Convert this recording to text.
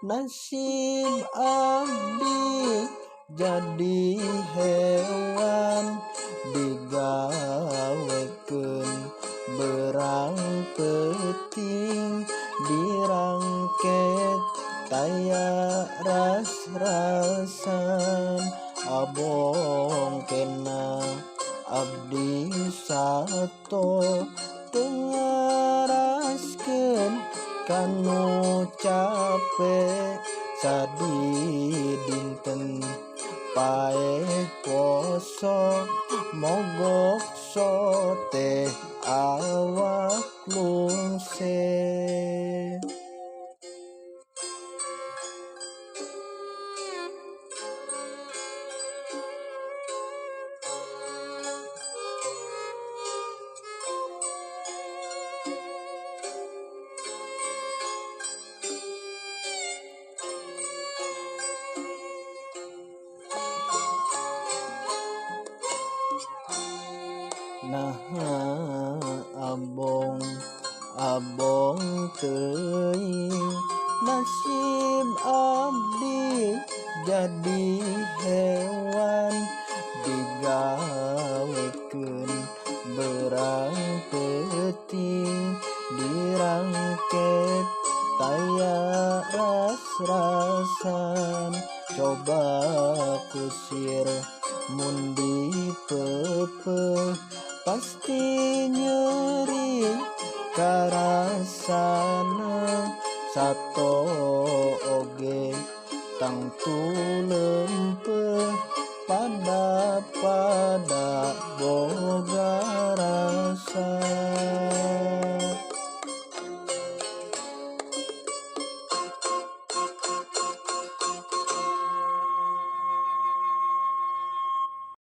Nasib abdi jadi hewan digawekeun berang peuting dirangket taya ras-rasan abong kena abdi sato teu ngaraskeun kanu cape sadidinten paeh poso mogok sote awak lungse. Naha abong abong teuing nasib abdi jadi hewan digawekeun berang peuting dirangket taya ras-rasan coba kusir mun dipeupeuh pasti nyeri karasana sato oge tangtu lempeh.